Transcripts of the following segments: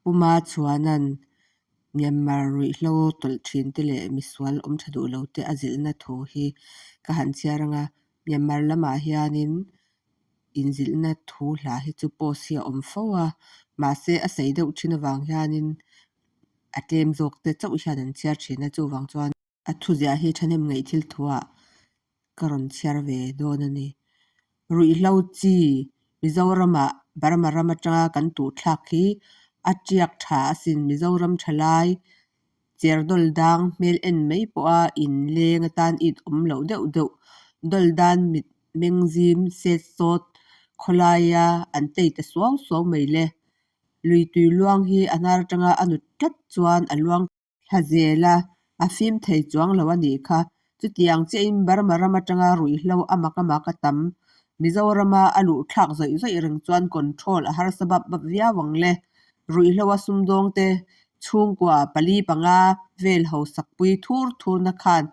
Pu Machuana'n Myanmar ruihhlo tawlh thin te leh misual awm tha duh lo te a zilhna thu hi ka han chhiar ang a. Myanmar lamah hianin inzilhna thu hla hi chu post hi a awm fo a, mahse a sei deuh thin avang hianin a tlem zawk te chauh hian an chhiar thin a, chuvang chuan a thuziah hi thahnem ngaih thil thuah ka rawn chhiar ve dawn a ni. Ruihhlo chi Mizoramah Burma ram atanga kan tuh thlak hi a tiak tha asin. Mizoram thalai cher dawl dang hmel en mai pawha inleng atan it awm loh deuh deuh dawl dan mit meng zim set sawt khawlaia an tei ta suau suau mai le. Lui tui luang hi a hnar atanga a nut tlat chuan a luang Thla zel a, a fim thei chuang lo a nih kha. Chutiang chiahin Burma ram atanga ruihhlo a mak a mak a tam. Mizorama a luh thlak zawih zawih reng chuan control a harsa bap bap viau ang le. Ruihhlo a sumdawng te chhungkua pali panga vel hausakpui thur thurna khan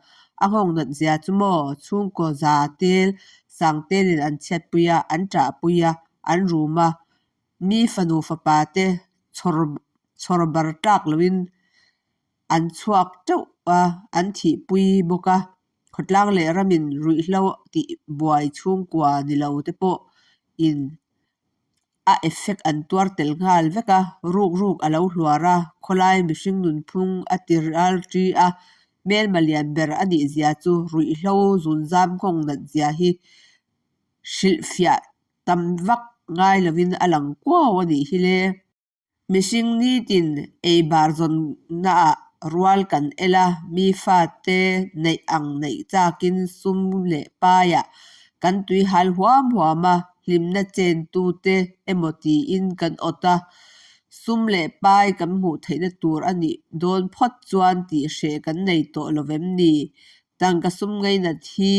a nghawng nat zia chu maw chhungkaw za tel sang telin an chhiatpui a, an ṭahpui a, an rum a. Mi fanu fapa te chhawr chhawr bar tlak loin an chhuak teuh a, an thihpui bawk a. Khawtlang leh ramin ruihhlo tih buai chhungkua ni lo te pawh in a effect an tuar tel nghal vek a, ruk ruk a lo hluar a, khawlai mihring nunphung a ti ral ṭi a, hmelma lian ber a nih zia chu ruihhlo zunzam nghawng nat zia hi hrilhfiah tam vak ngai lovin a lang kuau a nih hi le. Mihring nitin ei bar zawnnaah rual kan el a, mi fate neih ang neih chakin sum leh paiah kan tui hal huam huam a, hlimna chentute emaw tiin kan awt a, sum leh pai kan hmuh theihna tur a nih dawn phawt chuan tih hreh kan nei tawh lo vem ni? Tangka sum ngainat hi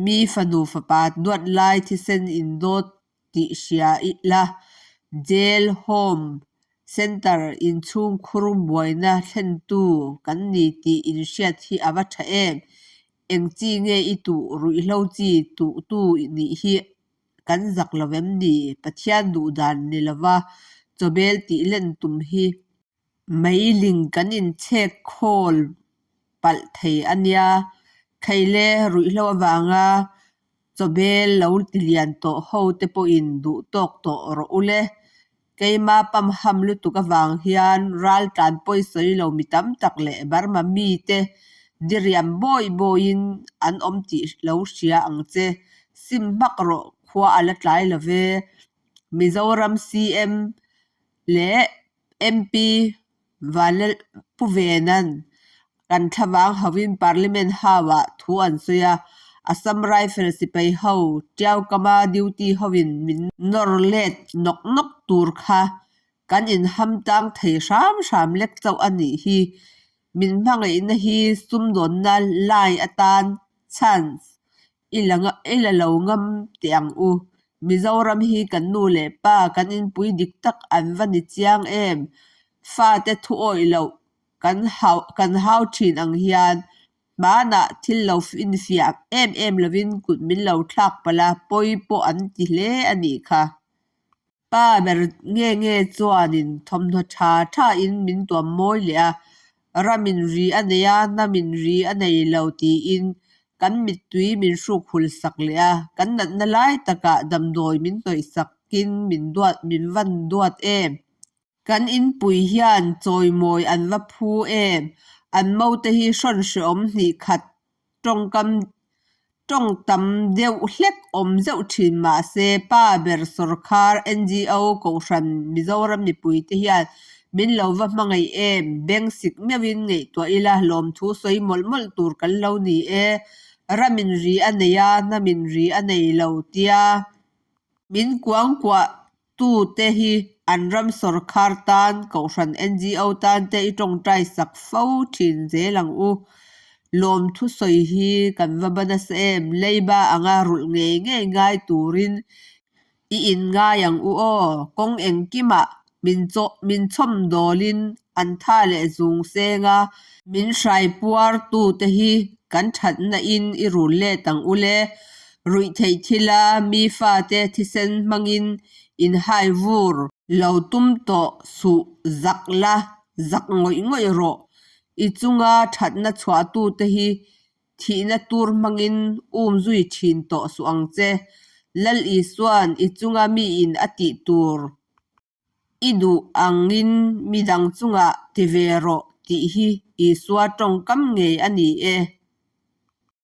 Mi fanu fapa duat lai thisen in dawt tih hria ila, Jail, Home, Centre inchhungkhur buaina thlentu kan ni tih inhriat hi a va tha em? Eng chi nge i tuh ruihhlo chi tuhtu nih hi kan zak lo em ni? Pathian duhdan ni lova chawbel tih len tum hi. Meiling kan inchhek khawl palh thei a nia. Kheile ruihhlo avanga chawbel lo ti lian tawh ho te pawhin duh tawk tawh rawh u le. Keima pamham lutuk avang hian raltlan pawisawi lo mi tam tak leh Burma mite diriam bawi bawiin an awm tih lo hria ang che. Sim hmak rawh khua a la tlai lo ve. Mizoram CM leh MP Pu Vena'n kan thlavang hauhin Parliament House-ah thu an sawi a, Assam Rifle sipai ho Tiaukama duty hoin min nawr let nawk nawk tur kha kan inham tang thei hram hram lek chauh a nih hi. Min hmangaihna hi sumdawnna lai atan chance I la lo ngam teh ang u. Mizoram hi kan nu leh pa kan inpui dik tak an va ni chiang em? Fate thu awih loh kan hau thin ang hian hmanah thil lo infiah em em lovin kut min lo thlak palh a, pawi pawh an ti hle a nih kha. Pa ber nge nge chuanin thawmhnaw tha thain min tuam mawi leh a, ramin ri a nei a, hnamin ri a nei lo tiin kan mittui min hruk hul sak leh a, kan natna lai takah damdawi min hnawih sakin min duat min van duat em? Kan inpui hian chawimawi an va phu em? An mote hi hrawn hrehawm hnih khat tawngkam tawng tam deuh hlek awm zeuh thin mahse pa ber sawrkhar NGO Kohhran Mizoram mipuite hian min lo va hmangaih em? Beng sik meuhin ngaihtuah ila lawmthu sawi mawlh mawlh tur kan lo ni e. Ramin ri a nei a, hnamin ri a nei lo tia min kuangkuah Tute hi an ram sawrkhar tan, Kohhran NGO tan te i tawngtai sak fo thin zel ang u. Lawmthu sawi hi kan va ba nasa em, leiba anga rulh ngei ngei ngai turin i in ngai ang u aw. Kawng engkimah min chaw min chhawm dawlin an tha leh zung seng a, min hrai puar tute hi kan thatna in i rul let ang u le. Ruihtheih thila mi fate thisen hmangin in hai vur. Lo tum tawh suh zak la, zak ngawih ngawih rawh. I chunga thatna chhuahtute hi thihna tur hmangin um zui thin tawh suh ang che. Lal Isuan i chunga miin a tih tur i duh angin midang chungah ti ve rawh tih hi Isua tawngkam ngei a ni e.